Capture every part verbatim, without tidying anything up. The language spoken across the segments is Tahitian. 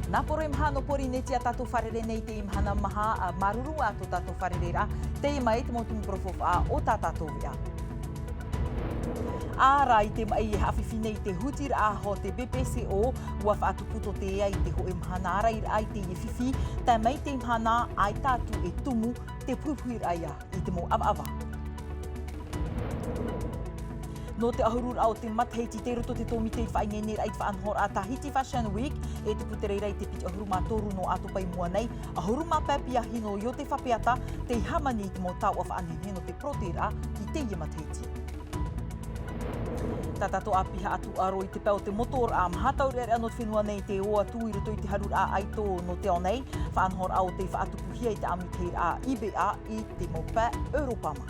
Nā poro e maha nō Porinetia tātou fārerei nei i teie mahana maha, ā, māuruuru ā tō tātou fārereiraʻa, teie mai te mau tumu parau faufaʻa o tā tātou veʻa. Ā rā, i te maʻi e haʻafifi nei i te hutiraʻa aho te B P C O, ʻua faʻatupu tō te ea i te hōʻē mahana ārairaʻa i teie fifi, tae mai i teie mahana, ʻaita atu e tumu te puhipuhiraʻa ia i te mau ʻavaʻava. Nō te ʻahururaʻa o te matahiti tei roto i te tōmite i faʻaineineraʻa i te faʻanahoraʻa Tahiti Fashion Week, e tupu te reira i te piti ʻahuru mā toru nō ʻātopa i mua nei, ʻahuru mā pae piahi nō Iote Fapeata, tei hāmani i te mau taoʻa faʻanehenehe nō te poroteiraʻa i teie matahiti. Tā tātou ʻāpī haʻatūʻaro i te pae o te motoraʻa, maha taureʻareʻa nō te fenua nei tē ō atu i roto i te haruraʻa ʻaito nō te ao nei, faʻanahoraʻa o tei faʻatupuhia i te ʻāmuitahiraʻa IBA i te mau pae Europa mā.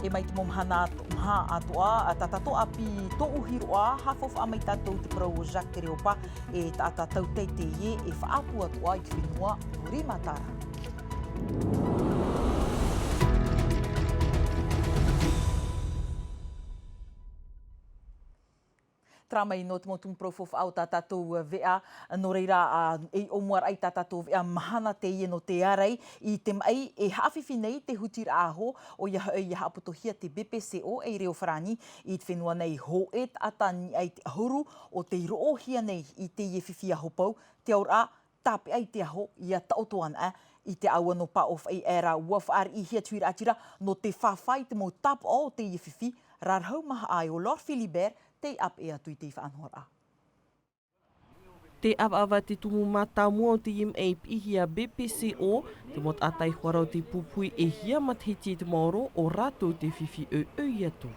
E mai te mau mahana atu-, maha atoʻa, ā, tā tātou ʻāpī tōʻu hiroʻa, haʻafaufaʻa mai tātou i te parau o Jacques Tereopa, e taʻata tautai teie e faʻaʻapu atoʻa i te fenua o Rimatara. Terā mai nō te mau tumu parau faufaʻa o tā tātou veʻa, nō reira, ā, e ʻōmuaraʻa i tā tātou veʻa mahana teie nō te ārai i te maʻi e haʻafifi nei te hutiraʻa aho, ʻoia hoʻi ʻia haʻapotohia te B P C O ei reo farāni i te fenua nei hōʻē taʻata niʻa i te ʻahuru o tei roʻohia nei i teie fifi aho pau, te auraʻa tāpeʻa i te aho ʻia taʻoto anaʻe. I te ʻāua nō Paʻo Faʻaʻēra ʻua fāriʻihia te huiraʻatira nō te fāfā i te mau tāpaʻo o teie fifi, rarahu maha aʻe ʻo Laure Philibert tei ʻāpeʻe atu i te faʻanahoraʻa. Te ʻavaʻava te tumu mātāmua o teie maʻi piʻihia B P C O, te mau taʻata i hōroʻa te pupuhi e hia matahiti te maoro o rātou te fifi ʻoiʻoi atu.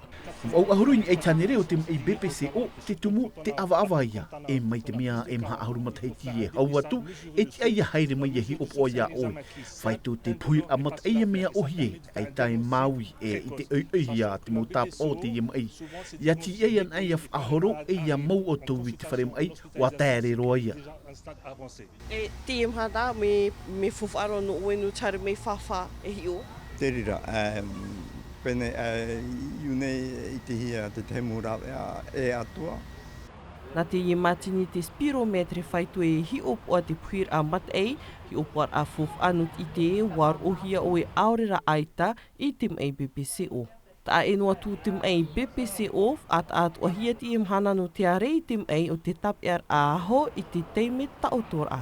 Vau ʻahuru i niʻa i te hānere o te maʻi B P C O, te tumu, te ʻavaʻava ia. E mai te mea e maha ʻahuru matahiti e hau atu, e tiʻa ʻia haere mai ʻia hiʻopoʻa iā ʻoe. Faito te puhiraʻa mataʻi e mea ʻōhie, ʻaita e māuiui, e ʻite ʻoiʻoi ia te mau tāpaʻo o teie maʻi. ʻIa tiʻa anaʻe ʻia faʻahoro, e ʻia mau ʻoutou i te fare maʻi, ʻua taere roa ia. E teie mahana, mea, mea faufaʻa roa nō ʻoe nō te haere mai fāfā e hiʻo. Te reira, ā, pēnei, ā, i ʻō nei i te hia te tahi mau rāveʻa e atoʻa. Nā teie mātini te spirometre faito e hiʻopoʻa te puhiraʻa mataʻi, hiʻopoʻaraʻa faufaʻa nō te ʻite, ʻua roʻohia ʻoe ʻaore rā ʻaita i te maʻi B P C O. Taʻa ʻē noa atu te maʻi B P C O, faʻataʻatoʻahia teie mahana nō te ārai i te maʻi o te tāpeʻaraʻa aho i te taime taʻotoraʻa.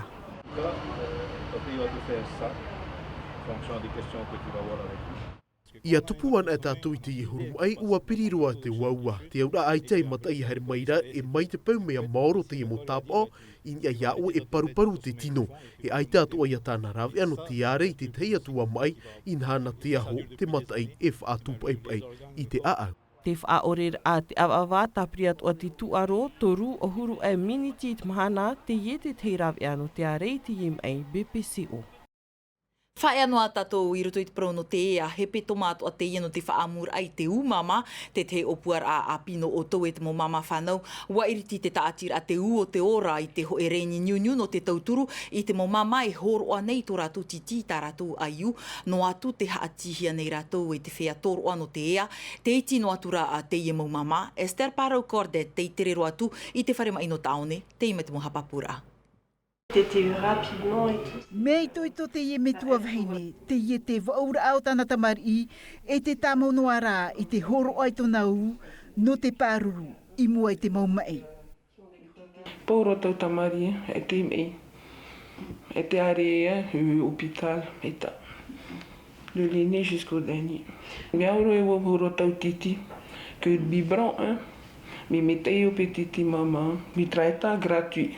ʻIa tupu anaʻe tātou i teie huru maʻi, ʻua piri roa te ʻoaʻoa, te auraʻa ʻaita e mataʻi haere mai ra, e mai te peu mea maoro teie mau tāpaʻo, i niʻa iā ʻoe e paruparu te tino. E ʻaita atoʻa ia tāna rāveʻa nō te ārai i te tahi atu ā maʻi, inaha nā te aho, te mataʻi e faʻatūpaʻipaʻi i te ʻāʻau. Te faʻaʻoreraʻa te ʻavaʻava, tāpiri atoʻa te tūʻaro, toru, ʻahuru ʻē miniti i te mahana, teie te tahi rāveʻa nō te ārai i teie maʻi B P C O. Faʻaea noa tātou i roto i te parau nō te ea, hepetoma atoʻa teie nō te faʻaʻamuraʻa i te ū māmā, te tahi ʻōpuaraʻa ʻāpī nō ʻoutou e te mau māmā fānau, ʻua iriti te tāʻatiraʻa te ū o te ora i te hōʻē rēni niuniu nō te tauturu i te mau māmā e hōroʻa nei i tō rātou tītī i tā rātou ʻaiū, noa atu tē haʻatīhia nei rātou e te feiā tōroʻa nō te ea, tē iti noa atu rā teie mau māmā, Esther Parau Cordet tei tere roa atu i te fare maʻi nō Taone, tei mai te mau haʻapāpūraʻa. C'était rapidement et tout. Mea itoito teie metua vahine, teie te vaʻuraʻa o tāna tamariʻi, e te tāmau noa rā i te hōroʻa i tōna ū, nō te pāruru, i mua i te mau maʻi. Pau roa tau tamariʻi, e te maʻi, e te ārai, e, au hôpital, e tā. De l'aîné jusqu'au dernier. Mea ʻoro e ua horo tau tītī, que le biberon, hein. Mais mea taʻi ʻo te tītī māmā, mea traita gratuit.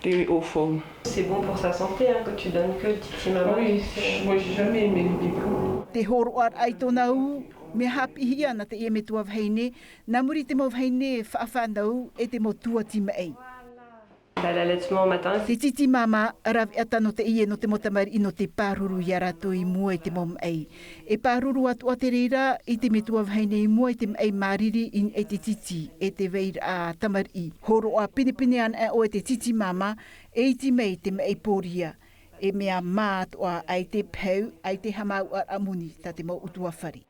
Te ʻōfau. C'est bon pour sa santé, hein, quand tu donnes que le titi maman. Ah oui, moi j'ai jamais aimé le biberon. Te hōroʻaraʻa i tōna ū, mea haʻapiʻihia nā teie metua vahine, nā muri i te mau vahine faʻafānau e te mau tuati maʻi. Bah, l'allaitement matin. Te titi māmā, rāveʻa tano teie nō te mau tamariʻi nō te pāruru iā rātou i mua i te mau maʻi. E pāruru atoʻa te reira i te metua vahine i mua i te maʻi māriri i niʻa i te titi, e te vairaʻa tamariʻi. Hōroʻa pinepine anaʻe ʻoe te titi māmā, e iti mai te maʻi pōria. E mea mā atoʻa ʻaita e peu, ʻaita e haʻamāuʻaraʻa moni tā te mau ʻutuāfare.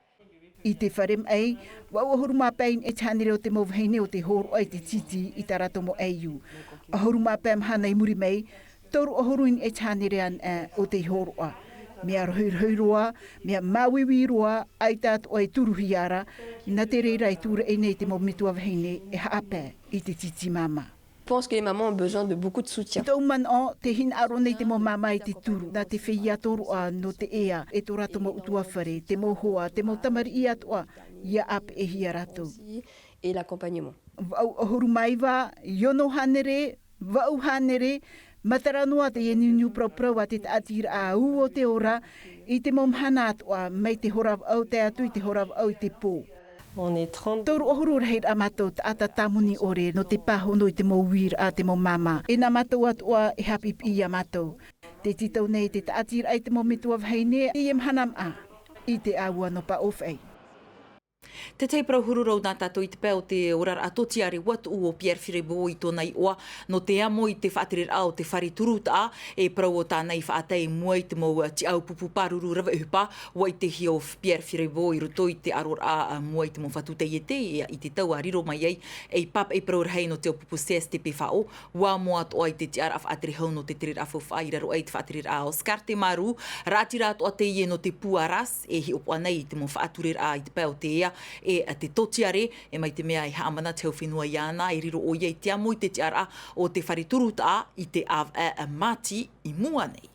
I te fare maʻi, vaʻu ʻahuru mā pae i niʻa i te hānere o te mau vahine o tei hōroʻa i te tītī i tā rātou mau ʻaiū. ʻAhuru mā pae mahana i muri mai, toru ʻahuru i niʻa i te hānere anaʻe o tei hōroʻa. Mea rohirohi roa, mea māuiui roa, ʻaita atoʻa e turuhia ra, nā te reira e tūraʻi nei te mau metua vahine e haʻapae i te tītī māmā. Je pense que les mamans ont besoin de beaucoup de soutien. I tōʻu manaʻo, tē hinaʻaro nei te mau māmā i te turu, nā te feiā tōroʻa nō te ea, e tō rātou mau ʻutuāfare, te mau hoa, te mau tamariʻi atoʻa, ʻia ʻāpeʻehia rātou. Et l'accompagnement. Vaʻu ʻahuru mā iva, i ono hānere, vaʻu hānere, matara noa teie niuniu paraparau a te taʻatiraʻa ū o te ora, i te mau mahana atoʻa, mai te hora vaʻu tae atu i te hora vaʻu i te pō. On est trente. Toru ʻahuru rahiraʻa mātou taʻata tāmoni ʻore nō te pāhono i te mau uiraʻa a te mau māmā. E nā mātou atoʻa e haʻapiʻipiʻi ia mātou. Tē tītau nei te taʻatiraʻa i te mau metua vahine i teie mahana maʻa, i te ʻāua nō Paʻōfaʻi. Te tahi parau huru rau nā tātou i te pae o te oraraʻa tōtiare ua tuʻu o Pierre Firebaud i tōna iʻoa, nō te amo i te faʻatereraʻa o te fare turutaʻa, e parau ʻo tāna i faʻatae i mua i te mau tiʻau pupu pāruru rave ʻohipa, ʻua ʻitehia ʻo Pierre Firebaud i roto i te aroraʻa, ā, mua i te mau fatu taiete, ʻia, i te tau ʻa riro mai ai, ei pāpaʻi parau rahi nō te ʻōpupu C S T P F O, ʻua amo atoʻa i te tiʻaraʻa faʻatere hau nō te tereraʻa faufaʻa i raro aʻe i te faʻatereraʻa a Oscar Temaru, raʻatira atoʻa teie nō te pū a Ras, e hiʻopoʻa nei i te mau faʻatureraʻa i te pae o te ea, e te tōtiare, e mai te mea e haʻamana te hau fenua iāna, e riro ʻoia i te amo i te tiʻaraʻa o te fare turutaʻa i te ʻāvaʻe a Māti i mua nei.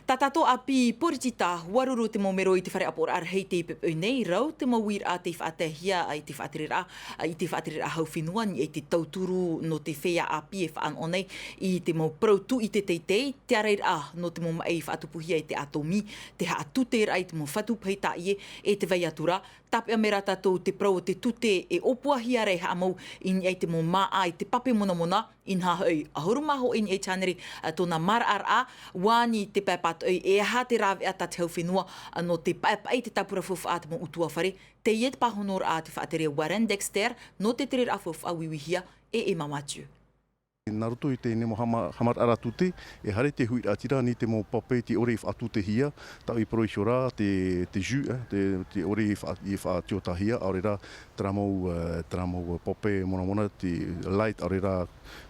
Tā tātou ʻāpī poritita, ʻua ruru te mau mero i te fare ʻāpoʻoraʻa rahi i teie poʻipoʻi nei, rau te mau uiraʻa tei faʻataehia i te faʻatereraʻa, i te faʻatereraʻa hau fenua, i niʻa i te tauturu nō te feiā ʻāpī e faʻanaho nei i te mau parau tūʻite teitei, te ārairaʻa nō te mau maʻi faʻatupuhia e te ʻātōmī, te haʻatuteraʻa i te mau fatu pahī tāʻie, e te vai atu ra, tāpeʻa mai rā tātou te parau o te tute e ʻōpuahia ra e haʻamau i niʻa i te mau māʻa i te pape monamona, inaha hoʻi, ʻahuru mā hōʻē i niʻa i te hānere, ā, tōna maraʻaraʻa, ʻua ani te pae pātoʻi, e aha te rāveʻa tā te hau fenua, ā, nō te paʻepaʻe i te tāpura faufaʻa a te mau ʻutuāfare, teie te pāhonoraʻa a te faʻatere Warren Dexter, nō te tereraʻa faufaʻa uiuihia e Emma Mathieu. Nā roto i teie mau hama-, haʻamaraʻaraʻa tute, e haere te huiraʻatira nō te mau pape tē ʻore i faʻatutehia, tāʻu i parau iho ra te, te jus, eh, te, tē ʻore i faʻa-, i faʻatiotahia, ʻaore rā, terā mau, eh, terā mau pape monamona, te light, ʻaore rā,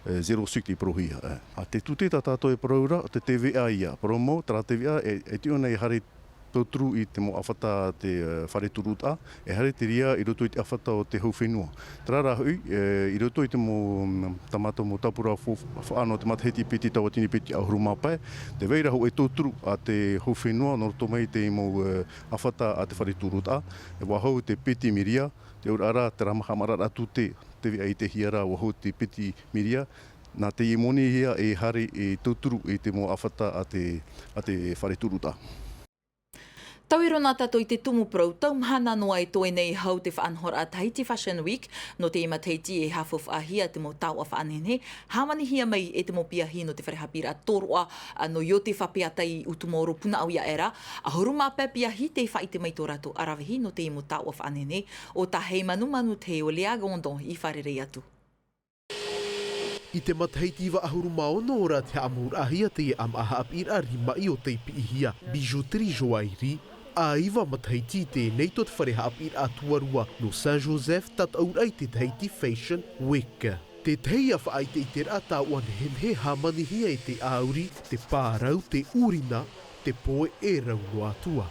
eh, zéro sucre tei parauhia, eh. Ā, te tute tā tātou e parau ra, te T V A ïa, parau mau, terā T V A, e, e tiʻa nei e haere tauturu i te mau ʻāfata a te, eh, fare turutaʻa, e haere te reira i roto i te ʻāfata o te hau fenua. Terā rā hoʻi, eh, i roto i te mau, mm, tā mātou mau tāpura fau-, faʻa nō te matahiti piti tauatini piti ʻahuru mā pae, tē vai ra hōʻē tauturu a te hau fenua nō roto mai i te mau, eh, ʻāfata a te fare turutaʻa, e faʻahou te piti miria, te auraʻa rā, terā mau haʻamaraʻaraʻa tute, tē vai ʻitehia ra faʻahou te piti miria, nā teie moni ïa e haere e tauturu i te mau ʻāfata a te, a te fare turutaʻa. Taui roa nā tātou i te tumu parau, tau mahana noa e toe nei hau te faʻanahoraʻa Tahiti Fashion Week, nō teie matahiti e haʻafaufaʻahia te mau taoʻa faʻanehenehe, hāmanihia mai e te mau piahi nō te fare haʻapiʻiraʻa tōroʻa, ā, nō Iotefa Peata i Utumaoro Punaʻauia aʻe ra, ʻahuru mā pae piahi tei faʻaʻite mai tō rātou ʻaravihi nō teie mau taoʻa faʻanehenehe, ʻo Taheimanumanu Teo Leagondon i fārerei atu. I te matahiti iva ʻahuru mā ono ora tē haʻamauraʻahia teie ʻāmaʻa haʻapiʻiraʻa rimaʻi ʻo tei piʻihia Bijouterie Joaillerie, ʻa iva matahiti i teie nei tō te fare haʻapiʻiraʻa tuarua nō Saint Joseph tātaʻuraʻa i te Tahiti Fashion Week. Te tahi ia faʻaʻiteʻiteraʻa taoʻa nehenehe hāmanihia e te ʻāuri, te pārau, te ʻurina, te poe e rau noa atu ā.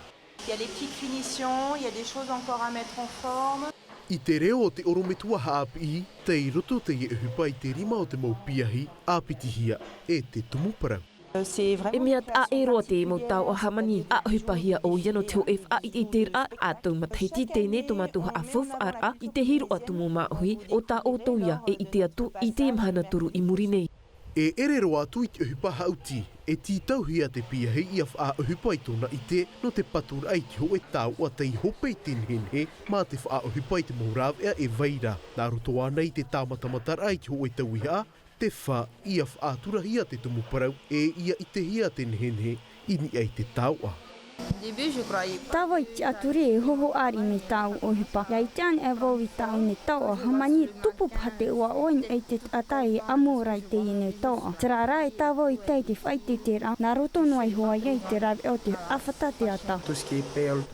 Il y a des petites finitions, il y a des choses encore à mettre en forme. I te reo o te ʻorometua haʻapiʻi, tei roto teie ʻohipa i te rima o te mau piahi, ʻāpitihia e te tumu parau. Euh, c'est vraiment E mea taʻa ʻē roa te mau taoʻa hāmani, ʻa ʻohipahia ʻoia nō te hōʻē faʻaʻiteʻiteraʻa, ā tau matahiti teie nei tō mātou haʻafaufaʻaraʻa, i te hiroʻa tumu māʻohi, ʻo tā ʻoutou ïa e ʻite atu i te mahana toru i muri nei. E ʻere roa atu i te ʻohipa haʻuti, e tītauhia te piahi ʻia faʻaʻohipa i tōna ʻite nō te paturaʻa i te hōʻē taoʻa tei hope i te nehenehe, mā te faʻaʻohipa i te mau rāveʻa e vai ra. Nā roto ānei i te tāmatamataraʻa i te hōʻē tauihaʻa, te fā, ʻia faʻaturahia te tumu parau, e ʻia ʻitehia te nehenehe i niʻa i te taoʻa. Tāvai tiʻaturi e hoho ʻāri nei tāʻu ʻohipa. ʻIa ʻite anaʻe vau i tāʻu nei taoʻa hāmani, tupu paha te ʻoaʻoa i niʻa i te taʻata e ʻamo ra i teie nei taoʻa. Terā rā e tāvai i te faʻaʻiteʻiteraʻa, nā roto noa iho ā ia i te rāveʻa o te ʻāfata teata.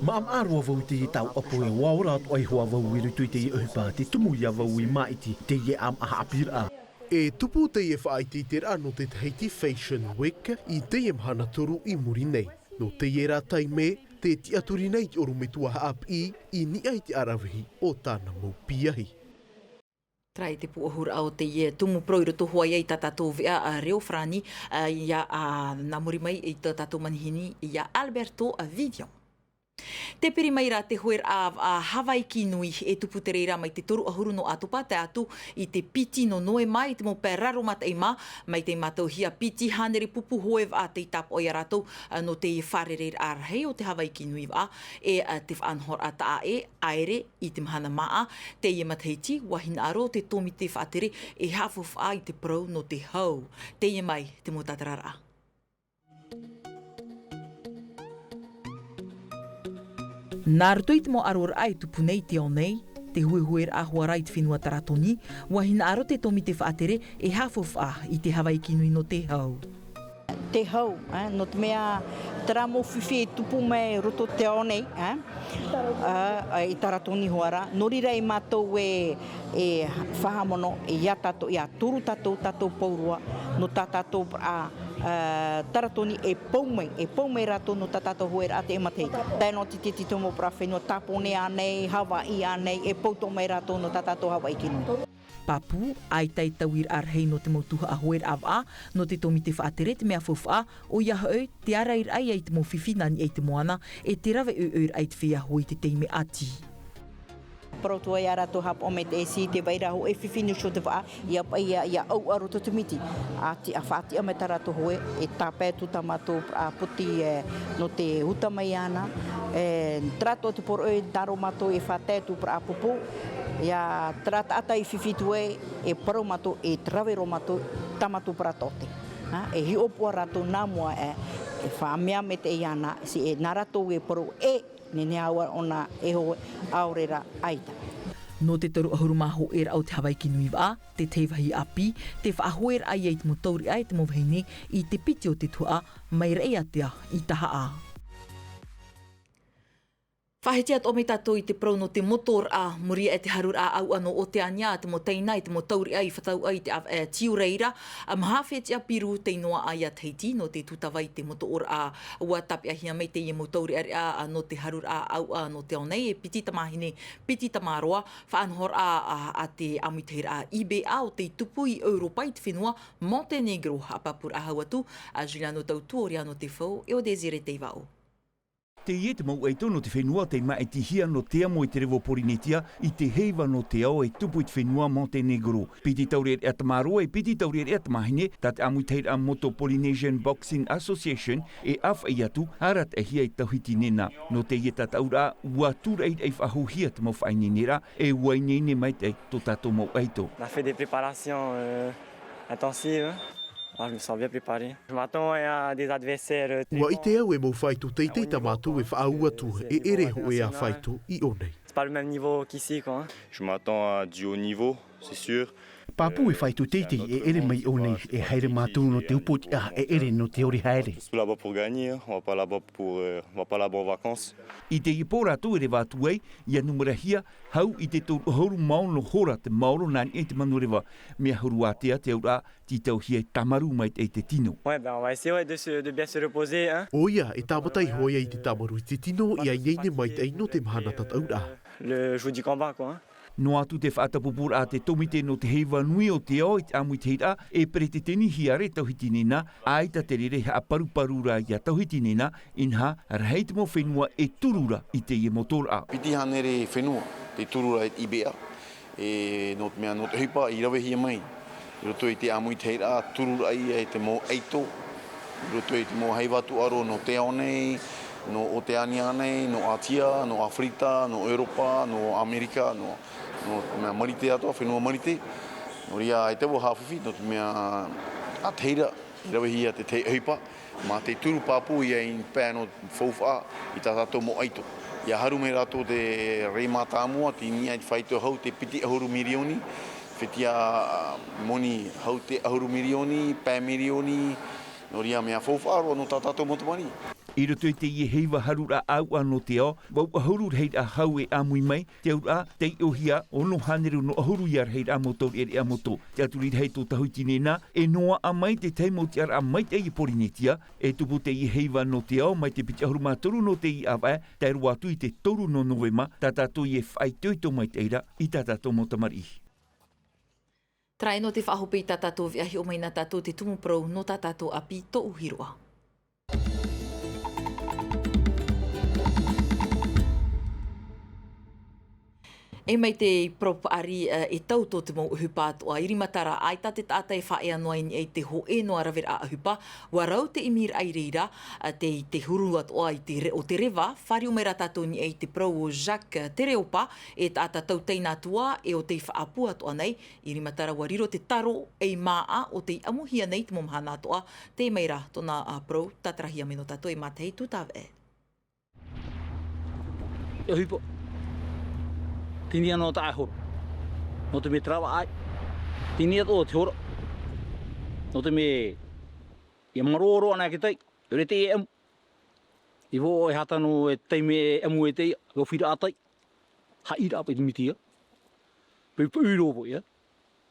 Maʻamaʻa roa vau i teie tauʻapo e ʻua ora atoʻa iho ā vau i roto i teie ʻohipa, te tumu ia vau i māʻiti i teie ʻāmaʻa haʻapiʻiraʻa. E tupu teie faʻaʻiteʻiteraʻa nō te Tahiti Fashion Week i teie mahana toru i muri nei. Nō teie rā taime, tē tiʻaturi nei te ʻorometua haʻapiʻi i niʻa i te ʻaravihi o tāna mau piahi. Terā te pūʻohuraʻa o teie tumu parau i roto hoʻi ia i tā tātou veʻa, ā, reo farāni, ā, ia, ā, nā muri mai i tā tātou manihini, ia Alberto, ā, Vivian. Tē piri mai ra te hoeraʻa, ā, Havaiki Nui, e tupu te reira mai te toru ʻahuru nō ʻĀtopa tae atu i te piti nō Noema i te mau pae raro mataʻi mā, mai te mātauhia piti hānere pupu hoe vaʻa tei tāpaʻo ia rātou, ā, nō te fārereiraʻa rahi o te Havaiki Nui vaʻa, e, ā, te faʻanahoraʻa taʻa ʻē, ʻaere, i te mahana māʻa, teie matahiti, ʻua hinaʻaro te tōmite faʻatere e haʻafaufaʻa i te parau nō te hau. Teie mai te mau tātararaʻa. Nā roto i te mau ʻaroraʻa e tupu nei i te ao nei, te huehueraʻa hoʻi ra i te fenua Taratoni, ʻua hinaʻaro te tōmite faʻatere e haʻafaufaʻa i te Havaiki Nui nō te hau. Te hau, ā, nō te mea terā mau fifi e tupu mai roto te ao nei, ā, ā, ā, i Taratoni hoʻi ra. Nō reira e mātou e, e faʻahaʻamanaʻo, e ia tātou, ʻia turu tātou, tātou pauroa, nō tā tātou, ā, ā, Taratoni e pou mai, e pou mai rātou nō tā tātou hoeraʻa teie matahiti. Tae noa atu i te mau parau fenua Tāpōnē ānei, Havaiʻi ānei, e pou atoʻa mai rātou nō tā tātou Havaiki Nui. Pāpū, ʻaita e tauiraʻa rahi nō te mau tuhaʻa hoeraʻa vaʻa, nō te tōmite faʻatere te mea faufaʻa, ʻoia hoʻi, te ārairaʻa ia i te mau fifi nā niʻa i te moana, e te rave ʻoiʻoiraʻa i te feiā hou i te taime ʻati. Parau atu ai ia rātou haʻapaʻo mai te ʻēsi, tē vai ra hoʻi e fifi nō te vaʻa, ʻia paʻi ʻia, ʻia ʻauʻa roto te miti. ʻA tiʻa, faʻatiʻa mai tā rātou hoe, e tāpae atu tā mātou, ā, poti, e, nō te uta mai iāna, e, terā atoʻa te poroʻi, nā roto mātou e faʻatae atu, ā, pupu, ia terā taʻata i fifi atu ai, e parau mātou, e rave roa mātou, tā mātou parau taʻote. Ā, e hiʻopoʻa rātou nā mua, e, e faʻameamea te iāna, si e nā rātou e parau, e, nehenehe ā ʻōna e hoe, ʻaore rā ʻaita. Nō te toru ʻahuru mā hōʻē raʻa o te Havaiki Nui vaʻa, te tahi vāhi ʻāpī, te faʻahoeraʻa ia i te mau taureʻa e te mau vahine i te piti o te tuhaʻa, mai Raʻiātea i Tahaʻa. Faʻahiti atoʻa mai tātou i te parau nō te motoraʻa, muri aʻe te haruraʻa ʻauʻa nō Oteania, te mau teina e te mau taureʻa i fātau ai i te ʻāvaʻe, e, Tiureira, ā, maha fetiʻa Piru tei noaʻa ia Tahiti, nō te tūtava i te motoraʻa, ʻua tāpeʻahia mai teie mau taureʻareʻa, ā, nō te haruraʻa ʻauʻa nō te ao nei, e piti tamāhine, piti tamāroa, faʻanahoraʻa, ā, a te ʻāmuitahiraʻa IBA o tei tupu i ʻEuropa i te fenua Montenegro, haʻapāpūraʻa hau atu, a Juliano Tautu, Oriano Tefau, e ʻo Désiré Teivao. Teie te mau ʻaito nō te fenua tei māʻitihia nō te amo i te revo Porinetia i te heiva nō te ao e tupu i te fenua Montenegro. Piti taureʻareʻa tamāroa e piti taureʻareʻa tamāhine, tā te ʻāmuitahiraʻa Moto Polynesian Boxing Association, e ʻāfaʻi atu, arataʻihia i Tauhiti Nena. Nō teie tataʻuraʻa, ʻua tūraʻiraʻa faʻahouhia te mau faʻaineineraʻa, e ʻua ineine maitaʻi tō tātou mau ʻaito. On a fait des préparations, euh, intensives, hein. Ah, je me sens bien préparé. Je m'attends à des adversaires, euh, très bons. ʻUa ʻite au e mau fāito teitei tā mātou e faʻaau atu, e ʻere hōʻē ā fāito i ʻō nei. C'est pas le même niveau qu'ici, quoi, hein. Je m'attends à du haut niveau, c'est sûr. Pāpū e fāito teitei e ʻere mai ʻō nei, e haere mātou nō te upoʻotiʻa, e ʻere nō te ore haere. On est là-bas pour gagner, hein. On va pas là-bas pour, euh, on va pas là-bas en vacances. I teie pō rātou e reva atu ai, ʻia numerahia, hau i te toru ʻahuru mā ono hora te maoro nā niʻa i te manureva. Mea huru ātea te auraʻa, tītauhia e tāmarū maitaʻi te tino. Ouais, ben, on va essayer, ouais, de se, de bien se reposer, hein. ʻOia, e tāmata iho ā i te tāmarū i te tino, ʻia ineine maitaʻi nō te mahana tataʻuraʻa. Le jour du combat, quoi, hein. Noa atu te faʻatapupuraʻa a te tōmite nō te heiva nui o te ao i te ʻāmuitahiraʻa, e peretiteni hia ra Tauhiti Nena, ʻaita te reira e haʻaparuparu ra ia Tauhiti Nena, inaha, rahi te mau fenua e turu ra i teie motoraʻa. Piti hānere fenua tei turu ra i te IBA, e nō te mea, nō te ʻohipa i ravehia mai i roto i te ʻāmuitahiraʻa, tururaʻa ia e te mau ʻaito, i roto i te mau heiva tūʻaro nō te ao nei, nō Oteania nei, nō Ātia, nō ʻĀfirita, nō ʻEuropa, nō ʻAmerika, nō, nō te mea Marite atoʻa, fenua Marite. Nō reira, e te ʻāua haʻafifi, nō te mea, ʻa te reira, i ravehia te tahi ʻohipa, Mā te turu pāpū ia i pae nō faufaʻa i tā tātou mau ʻaito. Ia haru mai rātou te rē mātāmua, te niʻa i te faito hau te piti ʻahuru mirioni, fetiʻa moni hau te ʻahuru mirioni, pae mirioni, nō reira mea faufaʻa roa nō tā tātou mau tamariʻi. I roto i teie heiva haru rāʻau nō te ao, ua ʻahuru rahiraʻa hau e ʻāmui mai, te auraʻa, tei ʻōhia, ono hānere ono ʻahuru ia rahiraʻa mau taureʻareʻa moto. Te aturi rahi tō Tahuiti nei nā, e noaʻa mai te tahi mau tiʻaraʻa maitaʻi i Pōrīnetia, e tupu teie heiva nō te ao mai te piti ʻahuru mā toru nō teie ʻāvaʻe, tae roa atu i te toru nō Novema, tā tātou e faʻaitoito maitaʻi ra i tā tātou mau tamariʻi. Terā nō te faʻahope i tā tātou veʻa, hiʻo mai na tātou te tumu parau nō tā tātou ʻāpī Tōʻu Hiroʻa. E mai te parau paʻari, e, e tau tō te mau ʻohipa atoʻa i Irimatara, ʻaita te taʻata e faʻaea noa i niʻa i te hōʻē noa raveraʻa ʻohipa, ua rau te ʻimiraʻa i reira, e, te, te huru atoʻa i te re-, o te reva, fāriu mai rā tātou i niʻa i te parau o Jacques Tereopa, e taʻata tautai nā tua, e ʻo tei faʻaʻapu atoʻa nei, i Irimatara ua riro te taro, ei māʻa, ʻo tei ʻamuhia nei te mau mahana atoʻa, tei mai rā tōna, a, parau, tātarahia mai nō tātou e Matahi Tūtāveʻe. E ʻohipa. Tini anō taʻa hora. Nō te mea te rava ai. Tini atoʻa te hora. Nō te mea ia maroro ana ke tai. Ore te e ʻamu. I vō e hata nō e taime e ʻamu e te ia. Ua whira ʻātai. Haʻira paʻi te miti ia. Pei pei rō vō ia.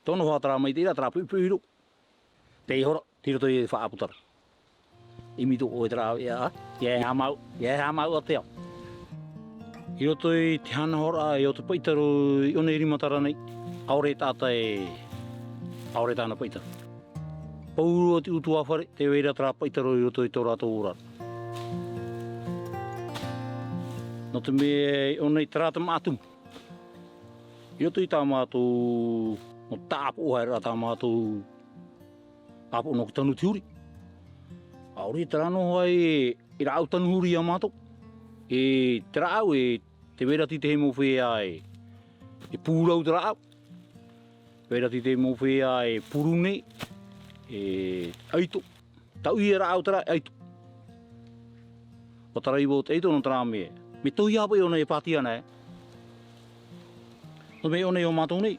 Tōna hoa terā mai te ira, terā puʻipuʻi rō. Tei hora, tei roto i te faʻaʻaputara. I mito o e terā, ia, ia e hāmau, ia e hāmau a te ao. I roto i te hana hora, i o te paʻitaro i ʻō nei Irimatara nei, ʻaore taʻata e, ʻaore tāna paʻitaro. Pau roa te ʻutuāfare, tē vai ra terā paʻitaro i roto i tō rātou oraraʻa. Nō te mea i ʻō nei terā te māʻa tumu. I roto i tā mātou, nō tāʻapoʻo haere rā tā mātou, ʻāpoʻo nō te tanu te huri. ʻAore terā noa e, e rāʻau tanu huri ia mātou. E te rāʻau, e tē vai ra te tahi mau feiā e, e pūrau te rāʻau. Tē vai ra te tahi mau feiā e puru nei, e ʻaito. Tau ia rāʻau terā, ʻaito. ʻUa tarai vau te ʻaito nō terā mea. Mea tohi ā paʻi ʻōna e pātia ana, e. Nō te mea ʻōna i ō mātou nei.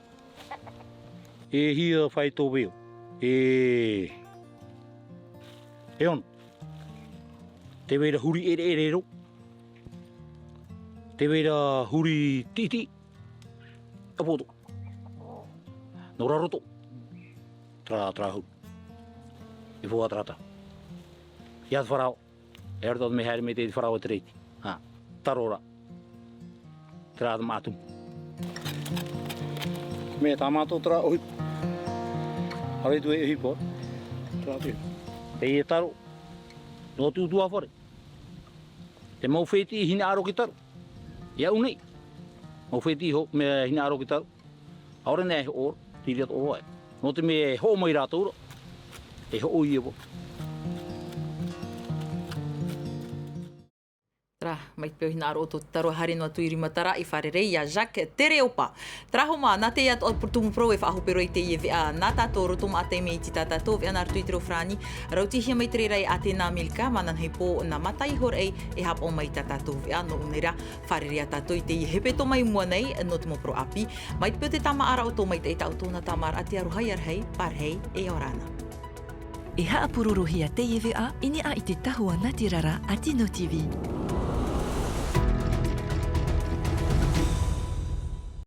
E hia fai tō veo. E. E ono. Tē vai ra huri ʻereʻere roa. Tē vai ra huri tiʻitiʻi. ʻApoʻoto. Nō rā roto. Terā, terā huru. E fō ā terā taha. Ia te farao. E aro tō te mea haere mai te farao e te reiti. Ha. Taro rā. Terā te māʻa tumu. Mea tā mātou terā ʻohipa. Haere atu e ʻohipa. Terā te. Teie taro. Nō te ʻutuāfare. Te mau fētiʻi hinaʻaro ki taro. I aʻu nei. Mau fētiʻi ho-, mea hinaʻaro ki taro. ʻAore nei e hoʻo, tiri atu ʻoe. Nō te mea e hoʻo mai rātou ra. E hoʻo ia vau. Terā, mai te peu hinaʻaro o tō te taro haere noa atu i Irimatara i fārerei ia Jacques Tereopa. Terā hoʻi mā, nā te atoʻa tumu parau e faʻahope roa i teie veʻa nā tātou roto maʻa taime iti tā tātou veʻa nā roto i te reo farāni, rautihia mai te reira e Atena Amerika, māna nei pō nā Matahi Horaʻi e haʻapaʻo mai i tā tātou veʻa nō ʻō nei rā, fārerei ā tātou i teie hepetoma i mua nei nō te mau parau ʻāpī, mai te peu te tāmāʻaraʻa o tō maitaʻi tāʻu tōna tāmāʻaraʻa te aroha ia rahi, pārahi, e ora na. E haʻapurorohia teie veʻa i niʻa i te tahua nā te rara a Tino TV.